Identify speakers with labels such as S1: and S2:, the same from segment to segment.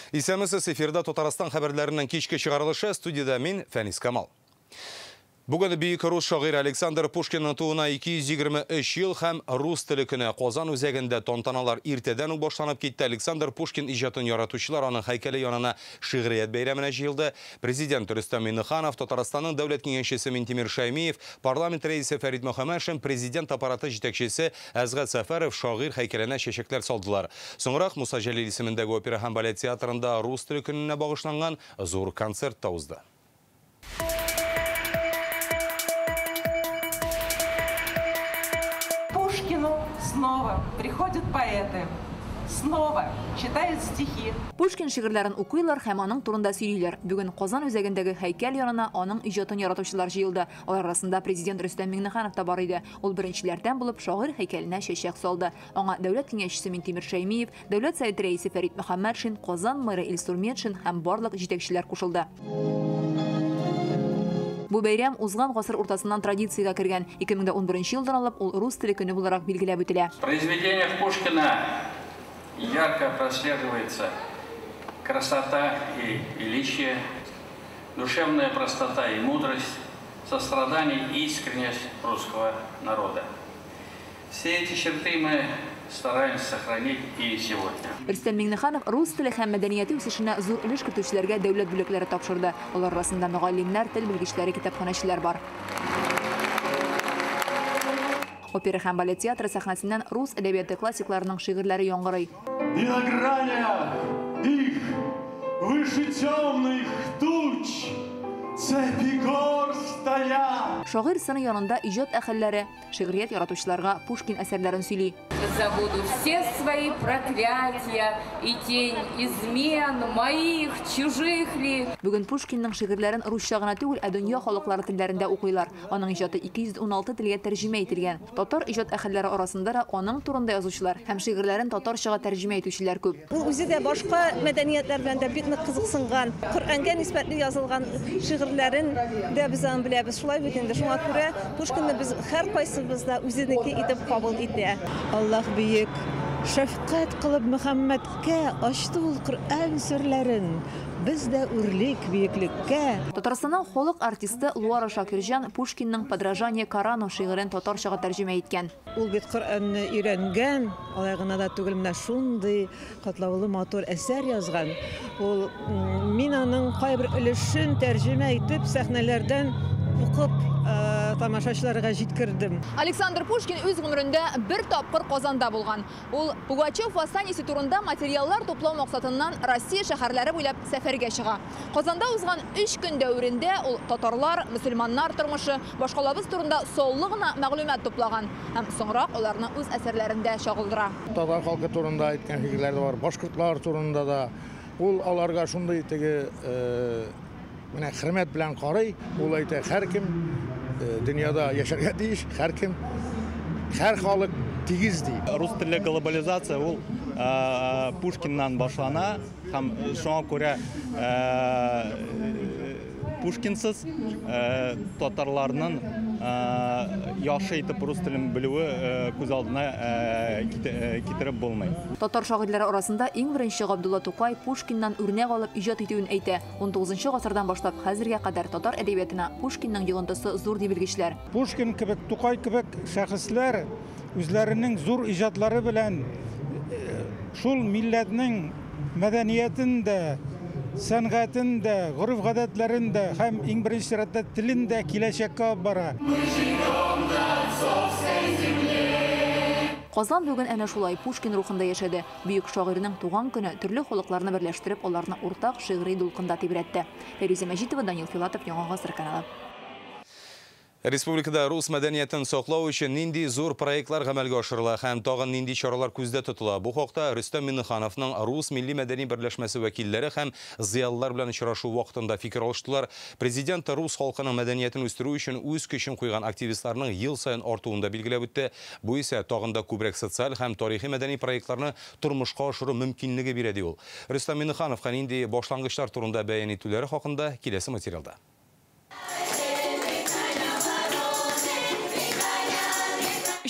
S1: Исәнмесез, эфирда Татарстан хәбәрләренең кичке чыгарылышы, студиядә мин, Фәнис Камал. Бүген бөек рус шагыйре Александр Пушкинның тууына 223 ел һәм рус теле көне. Казан үзәгендә тантаналар иртәдән үк башланып китте. Александр Пушкин иҗатын яратучылар аның һәйкәле янына шигърият бәйрәменә җыелды. Президент Рөстәм Миңнеханов, Татарстанның дәүләт киңәшчесе Минтимер Шәймиев, парламент рәисе Фәрит Мөхәммәтшин, президент аппараты җитәкчесе Әсгать Сәфәров шагыйрь һәйкәленә чәчәкләр салдылар. Соңрак Муса Җәлил исемендәге опера һәм балет театрында рус теле көненә багышланган зур концерт та узды.
S2: Пушкину снова приходят поэты, снова читают стихи.
S3: Пушкин шигырьләрен укыйлар һәм аның турында сөйлиләр. Бүген Казан үзәгендәге һәйкәл янына аның иҗатын яратучылар җыелды. Алар арасында президент Рөстәм Миңнеханов та бар иде. Ул беренчеләрдән булып шагыйрь һәйкәленә чәчәк салды. Аңа дәүләт киңәшчесе Минтимер Шәймиев, Дәүләт Советы рәисе Фәрит Мөхәммәтшин, Казан мэры Илсур Метшин һәм барлык җитәкчеләр кушылды. Бу бәйрәм узган гасыр уртасыннан традициягә кергән. 2011 елдан алып ул рус теле көне буларак билгеләп үтелә.
S4: В произведениях Пушкина ярко прослеживается красота и величие, душевная простота и мудрость, сострадание и искренность русского народа. Все эти черты мы стараемся сохранить и сегодня.
S3: Рөстәм Миңнеханов рус теле һәм мәдәнияте үсешенә зур өлеш кертүчеләргә дәүләт бүләкләре тапшырды. Алар арасында мөгаллимнәр, тел белгечләре, китапханәчеләр бар. Опера һәм балет театры сәхнәсеннән рус әдәбияты классикларының шигырьләре яңгырый.
S5: И на гранях их выше темных туч цепи гор стоят.
S3: Шагыйрь сыны янында иҗат әһелләре шигърият яратучыларга Пушкин әсәрләрен сөйли.
S6: Забуду все свои проклятия и тень измен моих, чужих ли.
S3: Бүген Пушкинның шигырьләрен русча гына түгел, ә дөнья халыклары телләрендә укыйлар. Аның иҗаты 216 телгә тәрҗемә ителгән. Татар иҗат әһелләре арасында да аның турында язучылар һәм шигырьләрен татарчага тәрҗемә итүчеләр күп.
S7: Ул үзе дә башка мәдәниятләр белән дә бик нык кызыксынган. Коръәнгә нисбәтле язылган шигырьләрен дә без аны беләбез. Шулай бит инде. Шуңа күрә Пушкинны без һәркайсыбыз да үзенеке итеп кабул итә.
S8: Аллаһ бөек шәфкать кылып Мөхәммәдкә ачты ул Коръән серләрен. Без дә үрлик бөеклеккә.
S3: Татарстанның халык артисты Луара Шакирҗан Пушкинның Подражание Корану шигырен татарчага тәрҗемә иткән.
S8: Ул бит Коръәнне өйрәнгән, алай гына да түгел, менә шундый катлаулы матур әсәр язган. Ул мин аның кайбер өлешен тәрҗемә итеп сәхнәләрдән укып тамашачыларга җиткердем.
S3: Александр Пушкин үз гомерендә бер тапкыр Казанда булган. Ул Пугачев восстаниесе турында материаллар туплау максатыннан Россия шәһәрләре буйлап сәфәргә чыга. Казанда узган 3 көн дәверендә ул татарлар, мөселманнар тормышы, башкалабыз турында саллы гына мәгълүмат туплаган һәм соңрак аларны үз әсәрләрендә чагылдыра.
S9: Татар халкы турында әйткән фикерләр дә бар, башкортлар турында да. Ул аларга шундый теге менә хөрмәт белән карый, ул әйтә, һәркем дөньяда яшәргә тиеш, һәркем, һәр халык тигез ди.
S10: Рус телле глобализация ул Пушкиннан башлана һәм шуңа күрә Пушкинсыз татарларның яхшы итеп рус телен белүе күз алдына китереп булмый.
S3: Татар шагыйрьләре арасында иң беренче Габдулла Тукай Пушкиннан үрнәк алып иҗат итүен әйтә. 19 гасырдан башлап хәзергә кадәр татар әдәбиятына Пушкинның йогынтысы зур ди белгечләр.
S11: Пушкин кебек, Тукай кебек шәхесләр үзләренең зур иҗатлары белән шул милләтнең мәдәниятен дә, сәнгатен дә, гореф-гадәтләрен дә һәм иң беренче чиратта телен дә киләчәккә алып бара.
S3: Казан бүген әнә шулай Пушкин рухында яшәде. Бөек шагыйрьнең туган көне төрле халыкларны берләштереп, аларны уртак шигъри дулкында тибрәтте. Фәрүзә Мәҗитова, Данил Филатов, Яңа Гасыр каналы.
S1: Республикада рус мәдәниятен саклау өчен нинди зур проектлар гамәлгә ашырыла һәм тагын нинди чаралар күздә тотыла? Бу хакта Рөстәм Миңнехановның Рус милли мәдәни берләшмәсе вәкилләре һәм зыялылар белән очрашу вакытында фикер алыштылар. Президент рус халкының мәдәниятен үстерү өчен үз көчен куйган активистларның ел саен артуын да билгеләп үтте. Бу исә тагын да күбрәк социаль һәм тарихи мәдәни проектларны тормышка ашыру мөмкинлеге бирә, ди ул. Рөстәм Миңнехановка нинди башлангычлар турында бәян итүләре хакында киләсе материалда.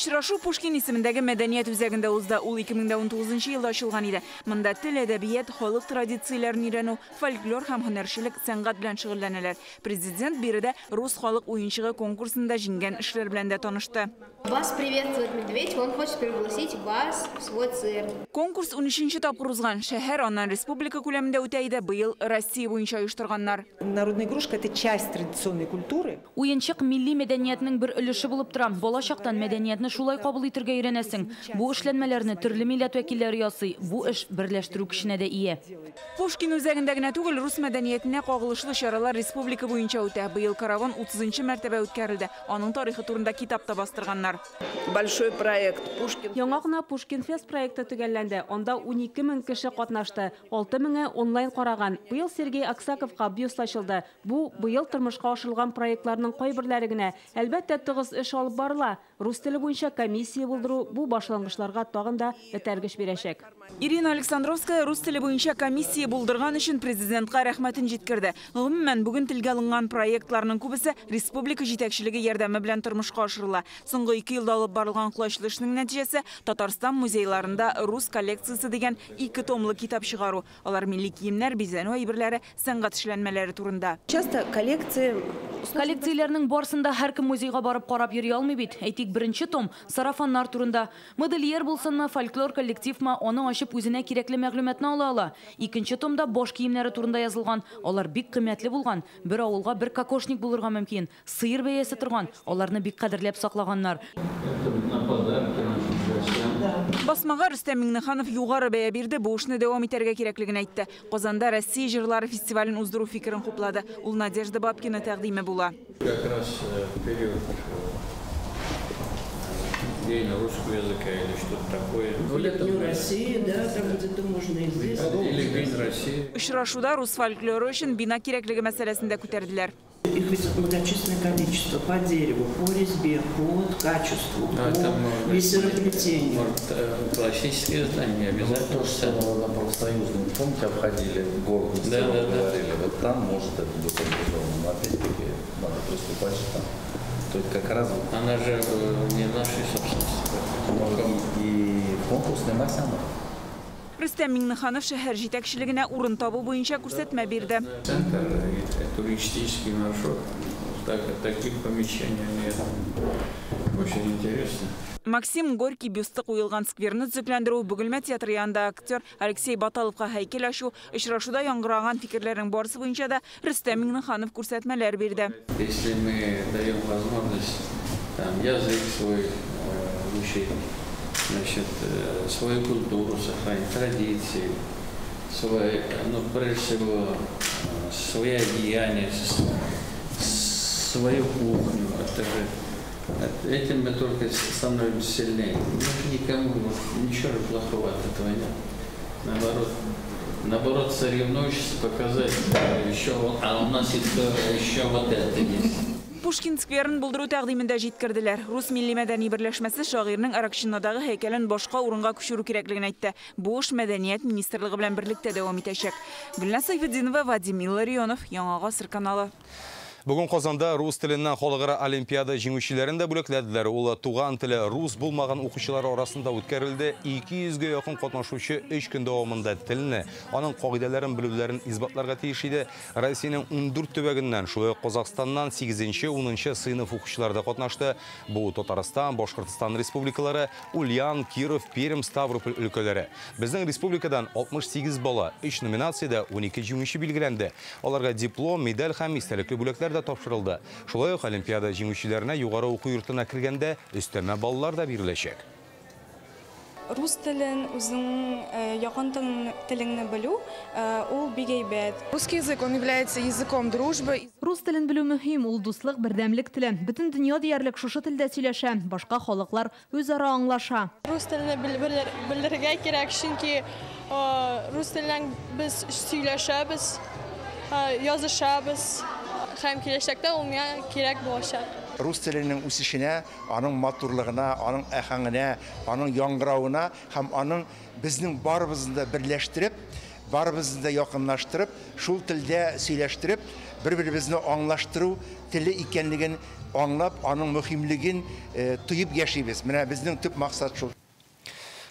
S12: Очрашу Пушкин исемендәге мәдәният үзәгендә узды. Ул 2019 елда ачылган иде. Монда тел, әдәбият, халык традицияләрен өйрәнү, фольклор һәм һөнәрчелек сәнгать белән шөгыльләнәләр. Президент биредә рус халык уенчыгы конкурсында җиңгән эшләр белән дә танышты.
S13: Вас приветствует медведь, он хочет пригласить вас в свой цирк.
S12: Конкурс 13 тапкыр узган. Шәһәр, аннан республика күләмендә үтә иде. Быел Россия буенча оештырганнар.
S14: Народная игрушка – это часть традиционной культуры.
S15: Уенчык милли мәдәниятнең бер өлеше булып тора. Бала чактан мәдәниятне шулай кабул итәргә өйрәнәсең. Бу эшләнмәләрне төрле милләт вәкилләре ясый. Бу эш берләштерү көченә дә ия.
S12: Пушкин үзәгендә генә түгел, рус мәдәниятенә кагылышлы чаралар республика буенча үтә. Быел караван 30 мәртәбә үткәрелде. Аның тарихы турында китап та бастырганнар.
S16: Большой проект Пушкин.
S17: Яңа гына Пушкин фест проекты төгәлләнде. Анда 12 мең кеше катнашты. 6 меңе онлайн караган. Быел Сергей Аксаковка бюст ачылды. Бу быел тормышка ашырылган проектларның кайберләре генә. Әлбәттә, тыгыз эш алып барыла. Рус теле буенча комиссия булдыру бу башлангычларга тагын да этәргеч бирәчәк.
S12: Ирина Александровская рус теле буенча комиссия булдырган өчен президентка рәхмәтен җиткерде. Гомумән, бүген телгә алынган проектларның күбесе республика җитәкчелеге ярдәме белән тормышка ашырыла. Соңгы 2 елда алып барылган колачлы эшнең нәтиҗәсе Татарстан музейларында рус коллекциясе дигән 2 томлы китап чыгару. Алар милли киемнәр, бизәнү әйберләре, сәнгать эшләнмәләре турында.
S16: Часто коллекция
S15: Коллекцияләрнең барсында һәркем музейга барып карап йөри алмый бит. Әйтик, беренче том сарафаннар турында. Модельер булсынмы, фольклор коллективмы, аны ачып үзенә кирәкле мәгълүматны ала ала. Икенче томда баш киемнәре турында язылган. Алар бик кыйммәтле булган. Бер авылга бер кокошник булырга мөмкин. Сыер бәясе торган. Аларны бик кадерләп саклаганнар.
S12: Басмага Рөстәм Миңнеханов югары бәя бирде, бу эшне дәвам итәргә кирәклеген әйтте. Казанда Россия җырлары фестивален уздыру фикерен хуплады. Ул Надежда Бабкина тәкъдиме була.
S4: Как раз период день русского языка или что-то такое.
S16: Дню России, да, там где-то можно и здесь.
S4: Или День России.
S12: Очрашуда рус фольклоры өчен бина кирәклеге мәсьәләсен дә күтәрделәр.
S16: Их ведь многочисленное количество по дереву, по резьбе, по качеству, по бисероплетению.
S4: Может, классические здания обязательно.
S18: То, что на профсоюзном, помните, обходили город, да, говорили, вот там может это быть организовано, но опять-таки надо приступать же там. То есть как раз...
S4: Она же не нашей собственности.
S18: И конкурсный Масянов.
S12: Рөстәм Миңнеханов шәһәр җитәкчелегенә урын табу буенча күрсәтмә бирде.
S4: Центр, туристический маршрут, таких помещений нет. Очень интересно.
S12: Максим Горький бюсты куелган скверны төзекләндерү, Бөгелмә театры янында актер Алексей Баталовка һәйкәл ачу, очрашуда яңгыраган фикерләрнең барысы буенча да Рөстәм Миңнеханов күрсәтмәләр бирде.
S4: Если мы даем возможность там язык свой учить, значит, свою культуру сохранить, традиции, свои, ну, прежде всего, свои одеяния, свою кухню. Это же, этим мы только становимся сильнее. Ну, никому ничего плохого от этого нет. Наоборот, наоборот, соревнуешься, показать еще, а у нас еще вот это есть.
S12: Пушкин скверын булдыру тәкъдимен дә җиткерделәр. Рус милли мәдәни берләшмәсе шагыйрьнең Аракчинодагы һәйкәлен башка урынга күчерү кирәклеген әйтте. Бу эш мәдәният министрлыгы белән берлектә дәвам итәчәк. Гөлназ Сайфетдинова, Вадим Илларионов, Яңа Гасыр каналы.
S1: Бүген Казанда рус теленнән халыкара олимпиада җиңүчеләрен дә бүләкләделәр. Ул туган теле рус булмаган укучылар арасында үткәрелде. 200гә якын катнашучы 3 көн дәвамында телне, аның кагыйдәләрен белүләрен исбатларга тиеш иде. Россиянең 14 төбәгеннән, шулай ук Казахстаннан 8-10 сыйныф укучылары да катнашты. Бу Татарстан, Башкортстан республикалары, Ульян, Киров, Пермь, Ставрополь өлкәләре. Безнең республикадан 68 бала 3 номинациядә 12 җиңүче билгеләнде. Аларга диплом, медаль һәм истәлекле бүләкләр дә тапшырылды. Шулай ук олимпиада җиңүчеләренә югары уку йортына кергәндә өстәмә баллар да биреләчәк.
S19: Рус телен, үзең якын телеңне белү, ул бик әйбәт.
S20: Русский язык, он является языком дружбы.
S21: Рус телен белү мөһим, ул дуслык, бердәмлек теле. Бөтен дөнья диярлек шушы телдә сөйләшә, башка халыклар үзара аңлаша.
S19: Рус телен белергә кирәк, чөнки рус теленнән без сөйләшәбез, язышабыз. Һәм киләчәктә ул миңа кирәк булачак.
S22: Рус теленең үсешенә, аның матурлыгына, аның әһәңенә, аның яңгыравына һәм аның безнең барыбызны да берләштереп, барыбызны да якынлаштырып, шул телдә сөйләштереп, Бер-беребезне аңлаштыру теле икәнлеген аңлап, аның мөһимлеген тоеп яшибез. Менә безнең төп максат шул.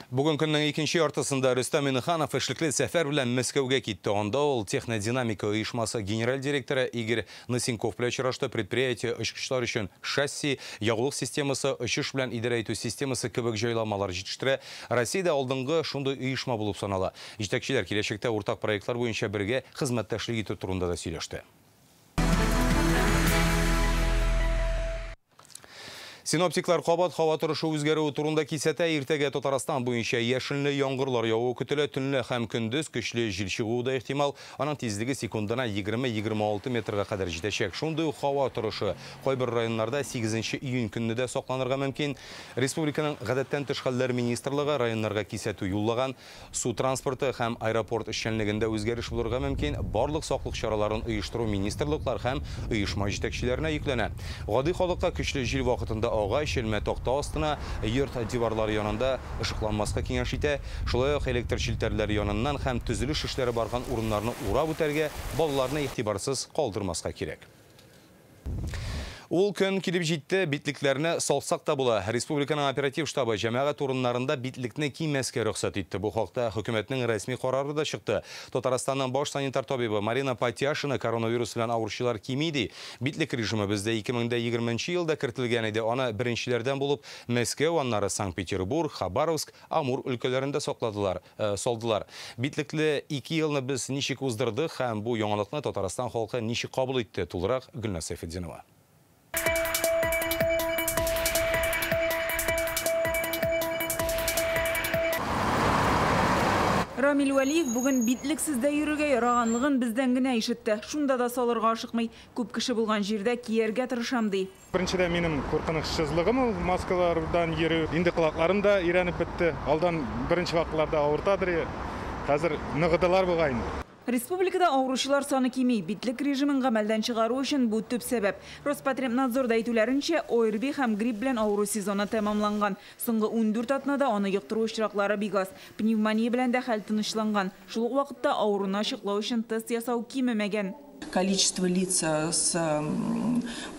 S1: Бүген көннең икенче яртысында Рөстәм Миңнеханов эшлекле сәфәр белән Мәскәүгә китте. Анда ул Технодинамика оешмасы генераль директоры Игорь Носенков белән очрашты. Предприятие очкычлар өчен шасси, ягулык системасы, очыш белән идарә итү системасы кебек җайламалар җитештерә. Россиядә алдынгы шундый оешма булып санала. Җитәкчеләр киләчәктә уртак проектлар буенча бергә хезмәттәшлек итү турында да сөйләште. Синоптиклар кабат һава торышы үзгәрүе турында кисәтә. Иртәгә Татарстан буенча яшенле яңгырлар явуы көтелә. Төнлә һәм көндез көчле җил чыгуы да ихтимал. Аның тизлеге секундына 20-26 метрга кадәр җитәчәк. Шундый ук һава торышы кайбер районнарда 8 июнь көнне дә сакланырга мөмкин. Республиканың гадәттән тыш хәлләр министрлыгы районнарга кисәтү юллаган. Су транспорты һәм аэропорт эшчәнлегендә үзгәреш булырга мөмкин. Барлык саклык чараларын оештыру министрлыклар һәм оешма җитәкчеләренә йөкләнә. Гади халыкка көчле җил вакытында агач, элмә такта астына, йорт диварлары янында ышыкланмаска киңәш итә. Шулай ук электр челтәрләре яныннан һәм төзелеш эшләре барган урыннарны урап үтәргә, балаларны игътибарсыз калдырмаска кирәк. Ул көн килеп җитте, битлекләрне салсак та була. Республиканың оператив штабы җәмәгать урыннарында битлекне кимәскә рөхсәт итте. Бу хакта хөкүмәтнең рәсми карары да чыкты. Татарстанның баш санитар табибы Марина Патяшина коронавирус белән авыручылар кими ди. Битлек режимы бездә 2020 елда кертелгән иде. Аны беренчеләрдән булып Мәскәү, аннары Санкт-Петербург, Хабаровск, Амур өлкәләрендә сакладылар, салдылар. Битлекле 2 елны без ничек уздырдык һәм бу яңалыкны Татарстан халкы ничек кабул итте? Тулырак Гөлназ Сәйфетдинова.
S12: Рамил Вәлиев бүген битлексез дә йөрергә яраганлыгын бездән генә ишетте. Шунда да салырга ашыкмый. Күп кеше булган җирдә кияргә тырышам ди.
S2: Беренчедән минем куркынычсызлыгым ул маскалардан йөрү. Инде колакларым да өйрәнеп бетте. Алдан беренче вакытларда авыртадыр. Хәзер ныгыдылар бугай инде.
S12: Республикада авыручылар саны кими. Битлек режимын гамәлдән чыгару өчен бу төп сәбәп. Роспотребнадзорда әйтүләренчә, ОРВИ һәм грипп белән авыру сезоны тәмамланган. Соңгы 14 атнада аны йоктыру очраклары бик аз. Пневмония белән дә хәл тынычланган. Шул ук вакытта авыруны ачыклау өчен тест ясау кимемәгән.
S5: Количество лиц с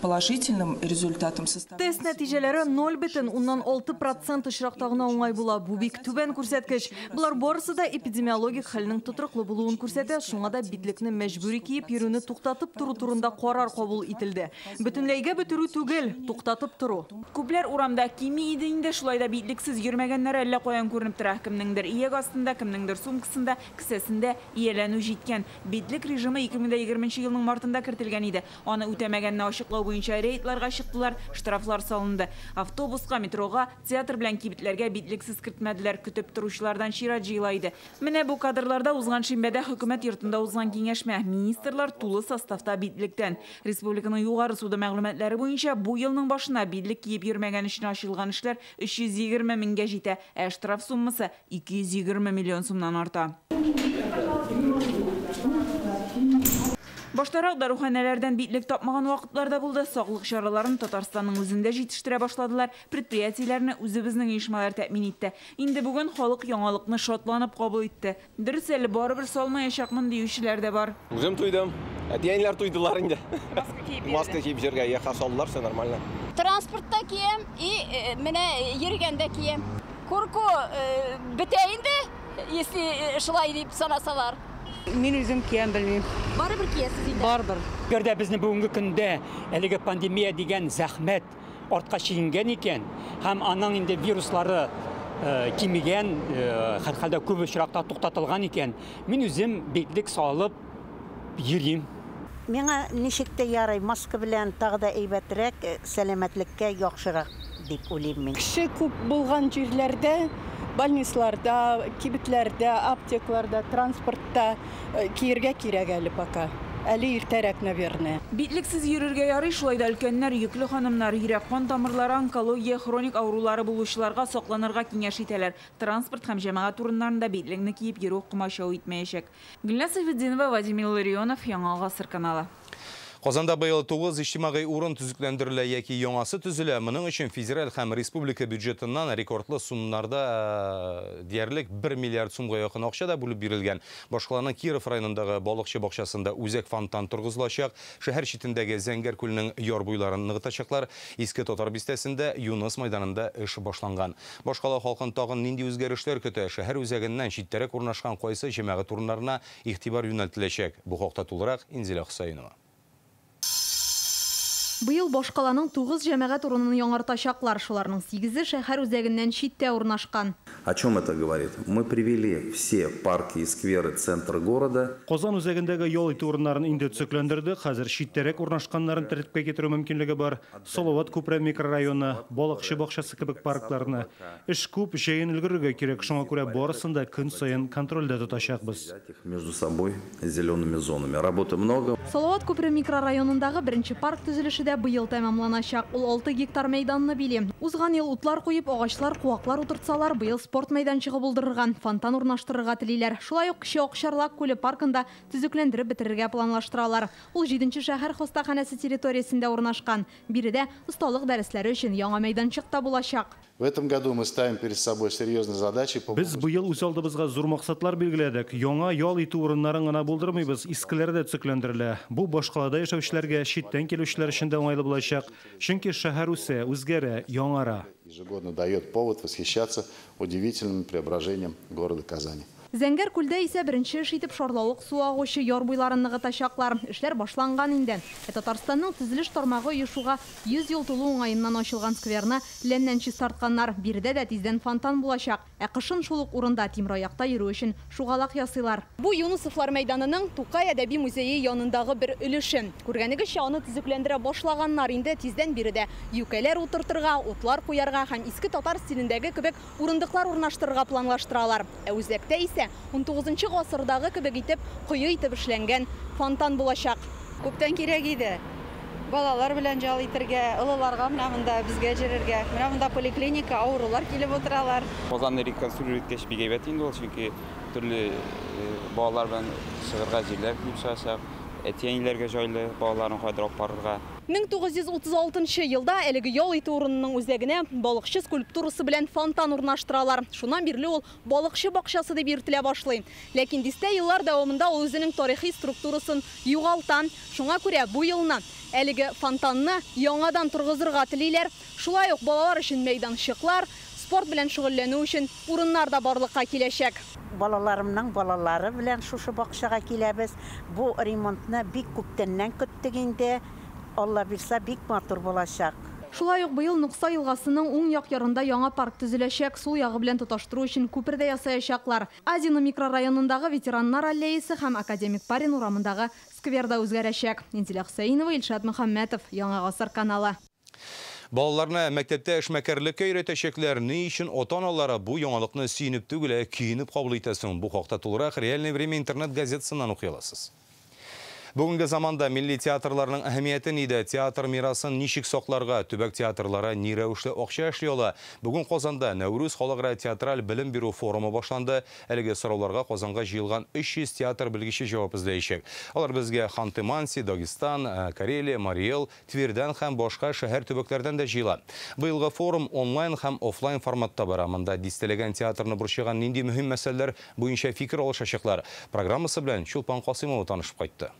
S5: положительным результатом составляет...
S21: Тест нәтиҗәләре 0,6% очракта гына уңай була. Бу бик түбән күрсәткеч. Болар барысы да эпидемиологик хәлнең тотрыклы булуын күрсәтә. Шуңа да битлекне мәҗбүри киеп йөрүне туктатып тору турында карар кабул ителде. Бөтенләйгә бетерү түгел, туктатып тору.
S12: Күпләр урамда кими иде инде, шулай да битлексез йөрмәгәннәр әллә каян күренеп тора. Кемнеңдер ияк астында, кемнеңдер сумкасында, кесәсендә ияләнү җиткән. Битлек режимы 2020 елның мартында кертелгән иде. Аны үтәмәгәнне ачыклау буенча рейдларга чыктылар, штрафлар салынды. Автобуска, метрога, театр белән кибетләргә битлексез кертмәделәр. Көтеп торучылардан чират җыела иде. Менә бу кадрларда узган шимбәдә хөкүмәт йортында узган киңәшмә. Министрлар тулы составта битлектән. Республиканың югары суды мәгълүматлары буенча бу елның башына битлек киеп йөрмәгән өчен ачылган эшләр 320 меңгә җитә, ә штраф суммасы 220 миллион сумнан арта. Баштарак даруханәләрдән битлек тапмаган вакытларда булды. Саклык чараларын Татарстанның үзендә җитештерә башладылар. Предприятиеләрне үзебезнең оешмалар тәэмин итте. Инде бүген халык яңалыкны шатланып кабул итте. Дөрес әле барыбер салмаячакмын диючеләр дә бар.
S23: Үзем туйдым. Әти-әниләр туйдылар инде. Маска киеп йөргә яха салдылар, все нормально.
S24: Транспортта кием и менә йөргәндә кием. Курку бетә инде, если шулай дип санасалар.
S25: Мин үзем киям белмим.
S24: Барыбер киясез инде.
S25: Барыбер. Әгәр дә безнең бүгенге көндә әлеге пандемия дигән зәхмәт артка чигенгән икән һәм аның инде вируслары кимегән, һәрхәлдә күп очракта туктатылган икән, мин үзем битлек салып йөрим.
S26: Миңа ничек тә ярый, маска белән тагы да әйбәтрәк, сәламәтлеккә яхшырак дип уйлыйм мин.
S27: Кеше күп булган җирләрдә, больницаларда, кибетләрдә, аптекаларда, транспортта киергә кирәк әле пока. Әле иртәрәк, наверное.
S12: Битлексез йөрергә ярый, шулай да өлкәннәр, йөкле ханымнар, йөрәк-кан тамырлары, онкология, хроник авырулары булучыларга сакланырга киңәш итәләр. Транспорт һәм җәмәгать урыннарында битлекне киеп йөрү комачау итмәячәк. Гөлназ Сәйфетдинова, Владимир Ларионов, Яңа Гасыр каналы.
S1: Казанда быел 9 иҗтимагый урын төзекләндерелә яки яңасы төзелә. Моның өчен федераль һәм республика бюджетыннан рекордлы сумнарда диярлек 1 миллиард сумга якын акча да бүлеп бирелгән. Башкаланың Киров районындагы Балыкчы бакчасында үзәк фонтан торгызылачак. Шәһәр читендәге Зәңгәр күлнең яр буйларын ныгытачаклар. Иске Татар бистәсендә Юныс майданында эш башланган. Башкала халкын тагын нинди үзгәрешләр көтә? Шәһәр үзәгеннән читтәрәк урнашкан кайсы җәмәгать урыннарына игътибар юнәлтеләчәк? Бу хакта тулырак Инзилә Хөсәенова.
S3: Быел башкаланың 9 җәмәгать урынын яңартачаклар. Шуларның 8-е шәһәр үзәгеннән читтә урнашкан.
S6: О чем это говорит? Мы привели все парки и скверы центра города.
S7: Казан үзәгендәге ял итү урыннарын инде төзекләндердек. Хәзер читтәрәк урнашканнарын тәртипкә китерү мөмкинлеге бар. Салават күпере микрорайоны, Балыкчы бакчасы кебек паркларны. Эш күп, җәен өлгерергә кирәк. Шуңа күрә барысын да көн саен контрольдә тотачакбыз.
S6: Между собой зелеными зонами. Работы много.
S3: Салават күпере микрорайонындагы беренче парк төзелеше дә быел тәмамланачак. Ул 6 гектар мәйданны били. Узган ел утлар куеп, агачлар, куаклар утыртсалар, быел спорт мәйданчыгы булдырырга, фонтан урнаштырырга телиләр. Шулай ук Кече Акчарлак күле паркында төзекләндереп бетерергә планлаштыралар. Ул 7нче шәһәр хастаханәсе территориясендә урнашкан. Биредә осталык дәресләре өчен яңа мәйданчык та булачак.
S8: В этом году мы ставим перед собой серьезные задачи.
S7: Без быел үз алдыбызга зур максатлар билгеләдек. Яңа ял итү урыннарын гына булдырмыйбыз, искеләре дә төзекләндерелә. Бу башкалада яшәүчеләргә, читтән килүчеләр өчен дә уңайлы булачак. Чөнки шәһәр үсә, үзгәрә, яңара.
S8: Ежегодно дает повод восхищаться удивительным преображением города Казани.
S3: Зәңгәр күлдә исә беренче эш итеп шарлавык су агучы яр буйларын ныгытачаклар. Эшләр башланган инде. Ә Татарстанның төзелеш тармагы оешуга 100 ел тулу уңаеннан ачылган скверны ләмнән чистартканнар. Биредә дә тиздән фонтан булачак. Ә кышын шул ук урында тимераякта йөрү өчен шугалак ясыйлар. Бу Юнусовлар мәйданының Тукай әдәби музее янындагы бер өлеше. Күргәнегезчә, аны төзекләндерә башлаганнар инде. Тиздән биредә юкәләр утыртырга, утлар куярга һәм иске татар стилендәге кебек урындыклар урнаштырырга планлаштыралар. Ә үзәктә исә 19 гасырдагы кебек итеп, кое итеп эшләнгән фонтан булачак.
S9: Күптән кирәк иде. Балалар белән ял итәргә, олыларга менә монда безгә йөрергә. Менә монда поликлиника, авырулар килеп утыралар.
S10: Казанны реконструировать иткәч бик әйбәт инде ул, чөнки төрле балалар белән чыгарга җирләр килеп чыгачак. Әти-әниләргә җайлы балаларын кайдыр алып барырга.
S3: 1936 елда әлеге ял итү урынының үзәгенә балыкчы скульптурасы белән фонтан урнаштыралар. Шуннан бирле ул Балыкчы бакчасы дип йөртелә башлый. Ләкин дистә еллар дәвамында ул үзенең тарихи структурасын югалта. Шуңа күрә бу елны әлеге фонтанны яңадан торгызырга телиләр. Шулай ук балалар өчен мәйданчыклар, спорт белән шөгыльләнү өчен урыннар да барлыкка киләчәк.
S26: Балаларымның балалары белән шушы бакчага киләбез. Бу ремонтны бик күптәннән көттек инде. Алла бирсә, бик матур булачак.
S3: Шулай ук быел Нукса елгасының уң як ярында яңа парк төзеләчәк. Сул ягы белән тоташтыру өчен күпер дә ясаячаклар. Азино микрорайонындагы ветераннар аллеясы һәм Академик Парин урамындагы сквер да үзгәрәчәк. Инзилә Хөсәенова, Илшат Мөхәммәтов, Яңа Гасыр каналы.
S1: Балаларны мәктәптә эшмәкәрлеккә өйрәтәчәкләр. Ни өчен ата-аналары бу яңалыкны сөенеп түгел, ә көенеп кабул итәсең? Бу хакта тулырак Реальное время интернет газетасыннан укый аласыз. Бүгенге заманда милли театрларның әһәмияте нидә? Театр мирасын ничек сакларга? Төбәк театрлары ни рәвешле акча эшли ала? Бүген Казанда Нәүрүз халыкара театраль белем бирү форумы башланды. Әлеге сорауларга Казанга җыелган 300 театр белгече җавап эзләячәк. Алар безгә Ханты-Манси, Дагестан, Карелия, Мариэл, Твердән һәм башка шәһәр төбәкләрдән дә җыела. Быелгы форум онлайн һәм офлайн форматта бара. Монда дистәләгән театрны борчыган нинди мөһим мәсьәләләр буенча фикер алышачаклар. Программасы белән Чулпан Касыймова танышып кайтты.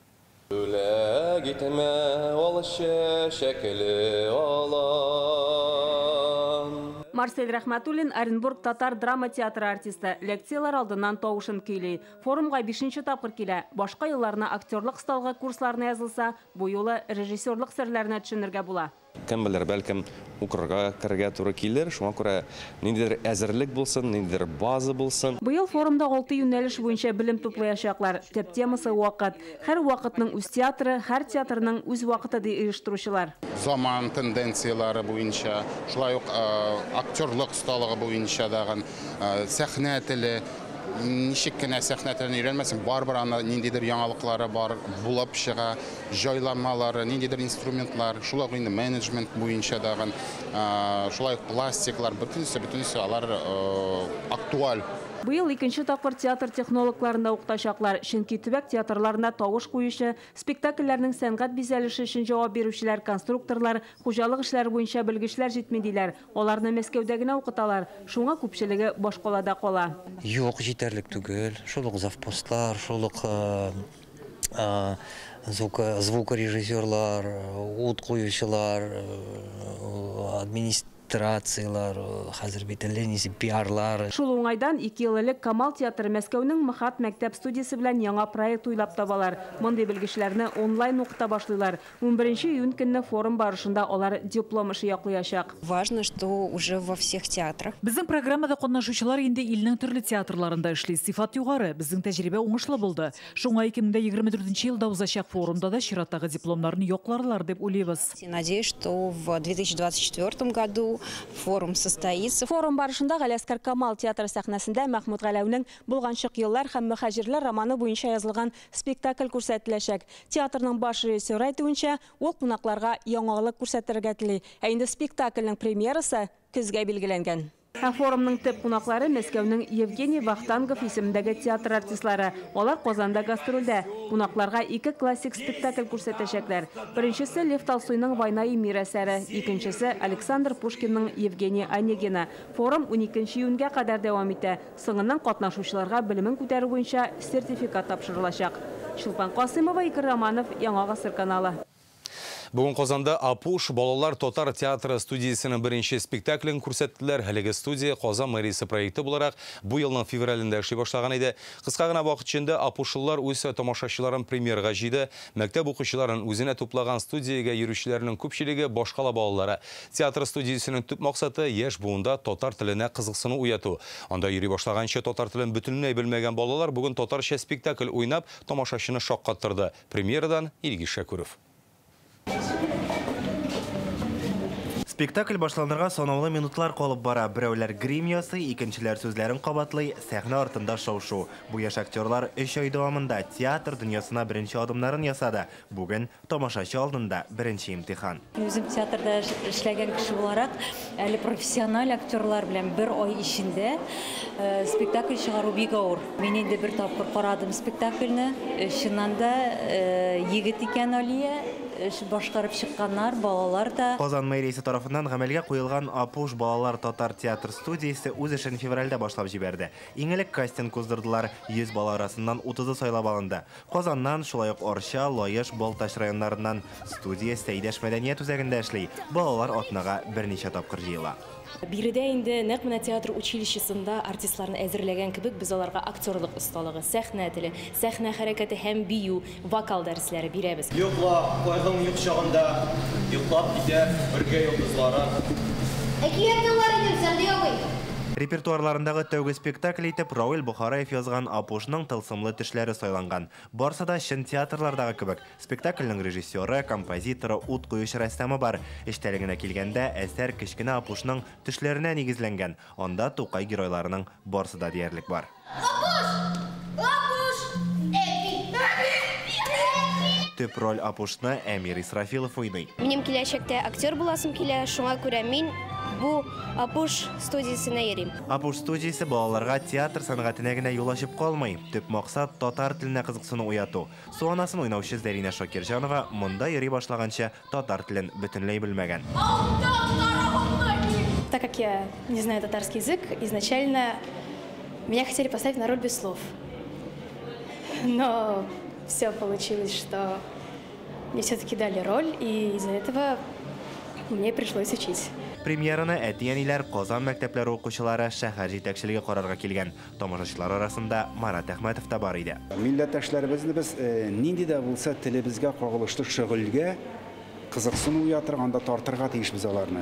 S11: Бүләк итмә ал чәчәкле алан.
S17: Марсель Рәхмәтуллин Оренбург татар драма театры артисты. Лекциялар алдыннан тавышын көйли. Форумга 5нче тапкыр килә. Башка елларына актерлык осталыгы курсларына язылса, бу юлы режиссерлык серләренә төшенергә була.
S28: Кем белер, бәлкем укырга керергә туры килер. Шуңа күрә ниндидер әзерлек булсын, ниндидер база булсын.
S17: Быел форумда 6 юнәлеш буенча белем туплаячаклар. Төп темасы вакыт. Һәр вакытның үз театры, һәр театрның үз вакыты ди оештыручылар.
S29: Заман тенденцияләре буенча, шулай ук актерлык осталыгы буенча дагын, сәхнә теле, ничек кенә сәхнә телен өйрәнмәсен, барыбер анда ниндидер яңалыклары бар, булып чыга, җайланмалары, ниндидер инструментлар, шулай ук инде менеджмент буенча дагын, шулай ук пластиклар, бөтенесе алар актуаль.
S17: Быел икенче тапкыр театр технологларын да укытачаклар. Чөнки төбәк театрларына тавыш куючы, спектакльләрнең сәнгать бизәлеше өчен җавап бирүчеләр, конструкторлар, хуҗалык эшләре буенча белгечләр җитми диләр. Аларны Мәскәүдә генә укыталар. Шуңа күпчелеге башкалада кала.
S4: Юк, җитәрлек түгел. Шул ук завпостлар, шул ук звукорежиссерлар, ут куючылар, администрациялар, хәзер бит әллә нисе пиарлар.
S17: Шул уңайдан 2 ел элек Камал театры Мәскәүнең МХАТ мәктәп студиясе белән яңа проект уйлап табалар. Мондый белгечләрне онлайн укыта башлыйлар. 11 июнь көнне форум барышында алар диплом эше яклаячак.
S13: Важно, что уже во всех театрах.
S14: Безнең программада катнашучылар инде илнең төрле театрларында эшли. Сыйфат югары, безнең тәҗрибә уңышлы булды. Шуңа 2024 елда узачак форумда да чираттагы дипломнарны якларлар дип уйлыйбыз.
S13: Надеюсь, что в 2024 году форум состоится.
S17: Форум барышында Галиәсгар Камал театры сәхнәсендә Мәхмүт Галәүнең Булганчык еллар һәм мөһаҗирләр романы буенча язылган спектакль күрсәтеләчәк. Театрның баш режиссеры әйтүенчә, ул кунакларга яңалык күрсәтергә тели. Ә инде спектакльнең премьерасы көзгә билгеләнгән. Ә форумның төп кунаклары Мәскәүнең Евгений Вахтангов исемендәге театр артистлары. Алар Казанда гастрольдә. Кунакларга 2 классик спектакль күрсәтәчәкләр. Беренчесе Лев Толстойның «Война и мир» әсәре, икенчесе Александр Пушкинның «Евгений Онегина». Форум 12 июньгә кадәр дәвам итә. Соңыннан катнашучыларга белемен күтәрү буенча сертификат тапшырылачак. Чулпан Касымова, Игорь Романов, Яңа Гасыр каналы.
S1: Бүген Казанда Апуш балалар татар театры студиясенең беренче спектаклен күрсәттеләр. Әлеге студия Казан мэриясе проекты буларак бу елның февралендә эшли башлаган иде. Кыска гына вакыт эчендә апушлылар үз тамашачыларын премьерага җыйды. Мәктәп укучыларын үзенә туплаган студиягә йөрүчеләрнең күпчелеге башкала балалары. Театр студиясенең төп максаты яшь буында татар теленә кызыксыну уяту. Анда йөри башлаганчы татар телен бөтенләй белмәгән балалар бүген татарча спектакль уйнап тамашачыны шаккаттырды. Премьерадан Илгиз Шәкүров.
S15: Спектакль башланырга санаулы минутлар калып бара. Берәүләр грим ясый, икенчеләр сүзләрен кабатлый, сәхнә артында шау-шу. Бу яшь актерлар 3 ай дәвамында театр дөньясына беренче адымнарын ясады. Бүген тамашачы алдында беренче имтихан.
S16: Үзем театрда эшләгән кеше буларак, әле профессиональ актерлар белән бер ай эчендә спектакль чыгару бик авыр. Мин инде бер тапкыр карадым спектакльне. Чыннан да егет икән Алия, башкарып чыкканнар, балалар да.
S15: Казан мэриясе тарафыннан гамәлгә куелган Апуш балалар татар театр студиясе үз эшен февральдә башлап җибәрде. Иң элек кастинг уздырдылар. 100 бала арасыннан 30-ы сайлап алынды. Казаннан, шулай ук Арча, Лаеш, Балтач районнарыннан. Студия Сәйдәш мәдәният үзәгендә эшли. Балалар атнага берничә тапкыр җыела.
S18: Биредә инде нәкъ менә театр училищесында артистларны әзерләгән кебек без аларга актерлык осталыгы, сәхнә теле, сәхнә хәрәкәте һәм бию, вокал дәресләре бирәбез.
S11: Йокла, кайгың юк чагында, йоклап китә бергә йолдызлары.
S19: Әкият тыңлар идем, Сәгъди абый.
S15: Репертуарларындагы тәүге спектакль итеп Равил Бухараев язган Апушның тылсымлы төшләре сайланган. Барсы да чын театрлардагы кебек. Спектакльнең режиссеры, композиторы, ут куючы рәссамы бар. Эчтәлегенә килгәндә, әсәр кечкенә Апушның төшләренә нигезләнгән. Анда Тукай геройларының барсы да диярлек бар.
S19: Апуш! Апуш! Әби! Әби!
S15: Төп роль Апушны Әмир Исрафилов уйный.
S19: Минем киләчәктә актер буласым килә, шуңа күрә мин бу Апуш студиясенә йөрим.
S15: Апуш студиясе балаларга театр сәнгатенә генә юл ачып калмый. Төп максат татар теленә кызыксыну уяту. Су анасын уйнаучы Зәринә Шакирҗанова монда йөри башлаганча татар телен бөтенләй белмәгән.
S20: Так как я не знаю татарский язык, изначально меня хотели поставить на роль без слов. Но все получилось, что мне все-таки дали роль, и из-за этого мне пришлось учить.
S15: Премьераны әти-әниләр, Казан мәктәпләре укучылары, шәһәр җитәкчелеге карарга килгән. Тамашачылар арасында Марат Әхмәтов та бар иде.
S22: Милләттәшләребезне без нинди дә булса телебезгә кагылышлы шөгыльгә кызыксыну уятырга, анда тартырга тиешбез аларны.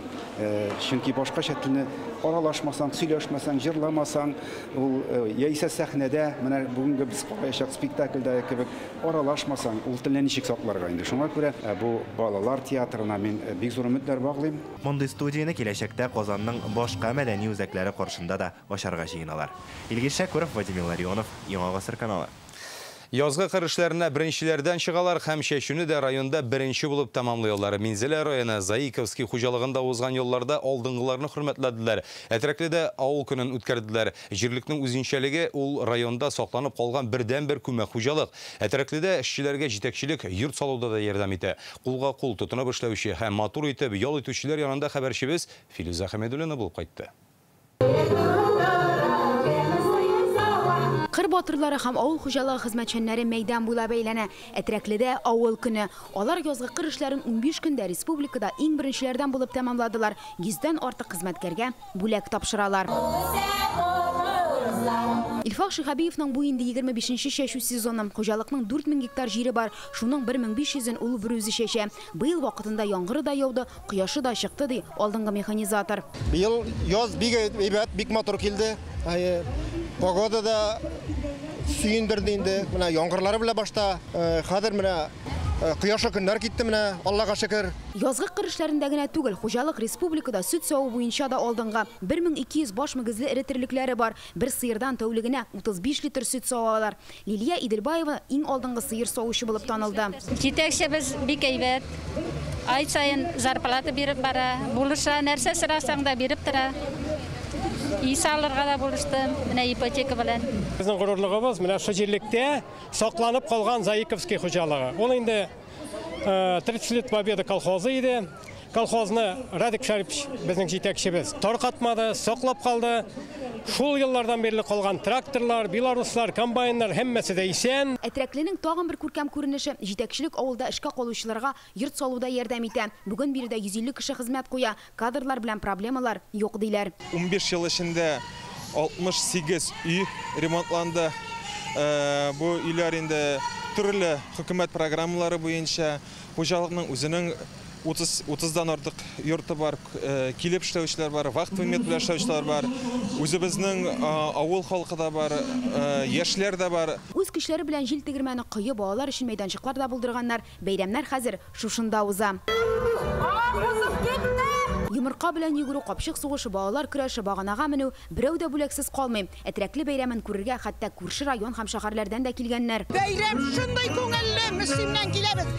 S22: Чөнки башкача телне аралашмасаң, сөйләшмәсәң, җырламасаң, ул яисә сәхнәдә, менә бүгенге без караячак спектакльдә кебек аралашмасаң, ул телне ничек сакларга инде. Шуңа күрә бу балалар театрына мин бик зур өметләр баглыйм.
S15: Мондый студияне киләчәктә Казанның башка мәдәни үзәкләре каршында да ачарга җыеналар. Илгиз Шәкүров, Владимир Ларионов, Яңа Гасыр каналы.
S1: Язгы кыр эшләренә беренчеләрдән чыгалар һәм чәчүне дә районда беренче булып тәмамлыйлар. Минзәлә районы Заиковский хуҗалыгында узган елларда алдынгыларны хөрмәтләделәр. Әтрәкледә авыл көнен үткәрделәр. Җирлекнең үзенчәлеге ул районда сакланып калган бердәнбер күмәк хуҗалык. Әтрәкледә эшчеләргә җитәкчелек йорт салуда да ярдәм итә. Кулга кул тотынып эшләүче һәм матур итеп ял итүчеләр янында хәбәрчебез Филүзә Хәмидуллина булып кайтты.
S2: Кыр батырлары һәм авыл хуҗалыгы хезмәтчәннәре мәйдан буйлап әйләнә. Әтрәкледә авыл көне. Алар язгы кыр эшләрен 15 көндә республикада иң беренчеләрдән булып тәмамладылар. 100дән артык хезмәткәргә бүләк тапшыралар. Илфак Шиһабиевның бу инде 25нче чәчү сезоны. Хуҗалыкның 4000 гектар җире бар. Шуның 1500-ен ул берүзе чәчә. Быел вакытында яңгыры да яуды, кояшы да чыкты, ди алдынгы механизатор.
S5: Быел яз бик әйбәт, бик матур килде. Погода да сөендерде инде. Менә яңгырлары белән башта, хәзер менә кояшлы көннәр китте менә, Аллага шөкер.
S2: Язгы кыр эшләрендә генә түгел, хуҗалык республикада сөт саву буенча да алдынгы. 1200 баш мөгезле эре терлекләре бар. Бер сыердан тәүлегенә 35 литр сөт савалар. Лилия Иделбаева иң алдынгы сыер савучы булып танылды.
S6: Җитәкчебез бик әйбәт. Ай саен зарплата биреп бара, булыша, нәрсә сорасаң да биреп тора. Үй салырга да булыштым, менә ипотека белән.
S12: Безнең горурлыгыбыз менә шу җирлектә сакланып калган Заиковский хуҗалыгы. Ул инде 30 лет Победы колхозы иде. Колхозны Радик Шарипович безнең җитәкчебез таркатмады, саклап калды. Шул еллардан бирле калган тракторлар, белоруслар, комбайннар һәммәсе дә исән.
S2: Әтрәкленең тагын бер күркәм күренеше җитәкчелек авылда эшкә калучыларга йорт салуда ярдәм итә. Бүген биредә 150 кеше хезмәт куя. Кадрлар белән проблемалар юк диләр.
S21: 15 ел эчендә 68 өй ремонтланды. Бу өйләр инде төрле хөкүмәт программалары буенча хуҗалыкның үзенең 30-дан артык йорты бар, килеп эшләүчеләр бар, вахтовый метод белән эшләүчеләр бар, үзебезнең авыл халкы да бар, яшьләр дә бар.
S2: Үз көчләре белән җил тегермәне кое балалар өчен мәйданчыклар да булдырганнар. Бәйрәмнәр хәзер шушында уза. Йомырка белән йөгерү, капчык сугышы, балалар көрәше, баганага менү, берәү дә бүләксез калмый. Әтрәкле бәйрәмен күрергә хәтта күрше район һәм шәһәрләрдән дә килгәннәр.
S23: Бәйрәм шундый күңелле, Мөслимнән киләбез.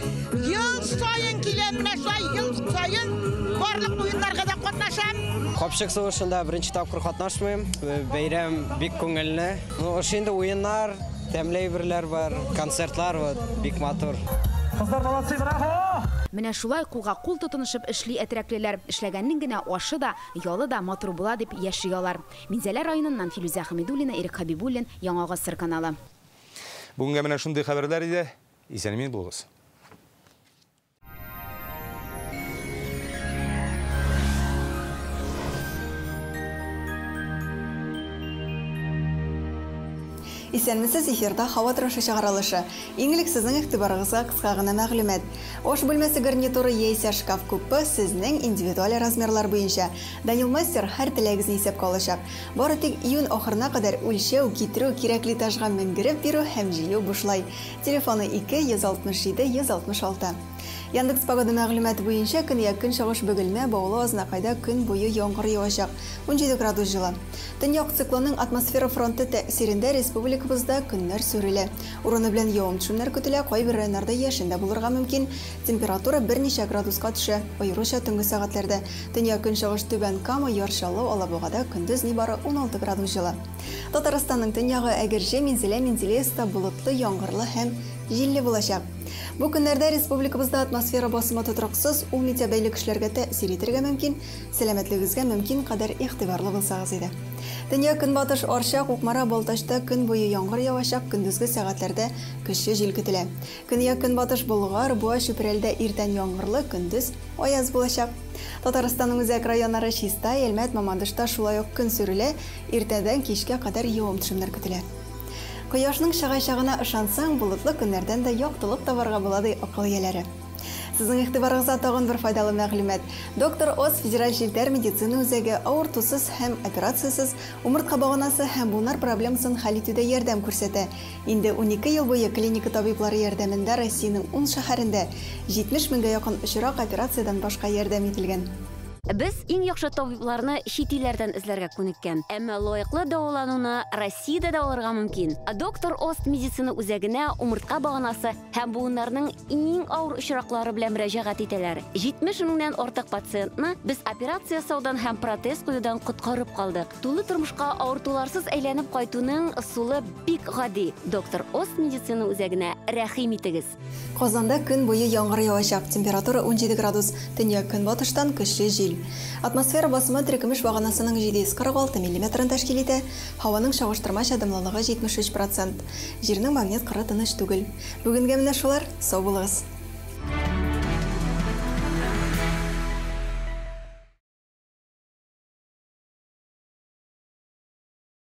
S23: Ел саен киләм, менә шулай ел саен барлык уеннарга да катнашам.
S24: Капчык сугышында беренче тапкыр катнашмыйм. Бәйрәм бик күңелле. Ну, ошо инде уеннар, тәмле әйберләр бар, концертлар вот, бик матур.
S25: Кызлар молодцы, браво!
S2: Менә шулай кулга кул тотынышып эшли әтрәклеләр. Эшләгәннең генә ашы да, ялы да матур була дип яши алар. Минзәлә районыннан Филүзә Хәмидуллина, Ирек Хабибуллин, Яңа Гасыр каналы.
S1: Бүгенгә менә шундый хәбәрләр иде. Исән-имин булыгыз.
S27: Исәнмесез, эфирда һава торышы чыгарылышы. Иң элек сезнең игътибарыгызга кыска гына мәгълүмат. Аш бүлмәсе гарнитуры яисә шкаф купы сезнең индивидуаль размерлар буенча. Данил Мастер һәр теләгегезне исәпкә алачак. Бары тик июнь ахырына кадәр үлчәү, китерү, кирәкле этажга менгереп бирү һәм җыю бушлай. Телефоны 2 167 166. Яндекс погода мәгълүматы буенча көньяк көнчыгыш Бөгелмә, Баулы, Азнакайда көн буе яңгыр явачак. 17 градус җылы. Төньяк циклонның атмосфера фронты тәэсирендә республикабызда көннәр сүрелә. Урыны белән явым-төшемнәр көтелә, кайбер районнарда яшен дә булырга мөмкин. Температура берничә градуска төшә, аеруча төнге сәгатьләрдә. Төньяк көнчыгыш Түбән Кама, Яр Чаллы, Алабугада көндез нибары 16 градус җылы. Татарстанның төньягы Әгерҗе, Минзәлә, Менделеевскта болытлы, яңгырлы һәм җилле булачак. Бу көннәрдә республикабызда атмосфера басымы тотрыксыз, ул метеобәйле көчләргә тәэсир итәргә мөмкин. Сәламәтлегегезгә мөмкин кадәр игътибарлы булсагыз иде. Төньяк көнбатыш Арча, Кукмара, Балтачта көн буе яңгыр явачак, көндезге сәгатьләрдә көчле җил көтелә. Көньяк көнбатыш Болгар, Буа, Чүпрәлдә иртән яңгырлы, көндез аяз булачак. Татарстанның үзәк районнары Чистай, Әлмәт, Мамадышта шулай ук көн сүрелә, иртәдән кичкә кадәр явым-төшемнәр көтелә. Кояшның чыгачагына ышансаң, болытлы көннәрдән дә яктылык табарга була, ди акыл ияләре. Сезнең игътибарыгызга тагын бер файдалы мәгълүмат. Доктор Оз федераль челтәр медицина үзәге авыртусыз һәм операциясез умыртка баганасы һәм буыннар проблемасын хәл итүдә ярдәм күрсәтә. Инде 12 ел буе клиника табиблары ярдәмендә Россиянең 10 шәһәрендә 70 меңгә якын очрак операциядән башка ярдәм ителгән.
S3: Без иң яхшы табибларны чит илләрдән эзләргә күнеккән. Әмма лаеклы дәвалануны Россиядә дә алырга мөмкин. Доктор Ост медицина үзәгенә умыртка баганасы һәм буыннарның иң авыр очраклары белән мөрәҗәгать итәләр. 70 меңнән артык пациентны без операция ясаудан һәм протез куюдан коткарып калдык. Тулы тормышка авыртуларсыз әйләнеп кайтуның ысулы бик гади. Доктор Ост медицина үзәгенә рәхим итегез.
S27: Казанда көн буе яңгыр явачак. Температура 17 градус. Төньяк-көнбатыштан көчле җил. Атмосфера басымы терекөмеш баганасының 746 миллиметрын тәшкил итә. Һаваның чагыштырмача дымлылыгы 73 процент. Җирнең магнит кыры тыныч түгел. Бүгенгә менә шулар. Сау булыгыз.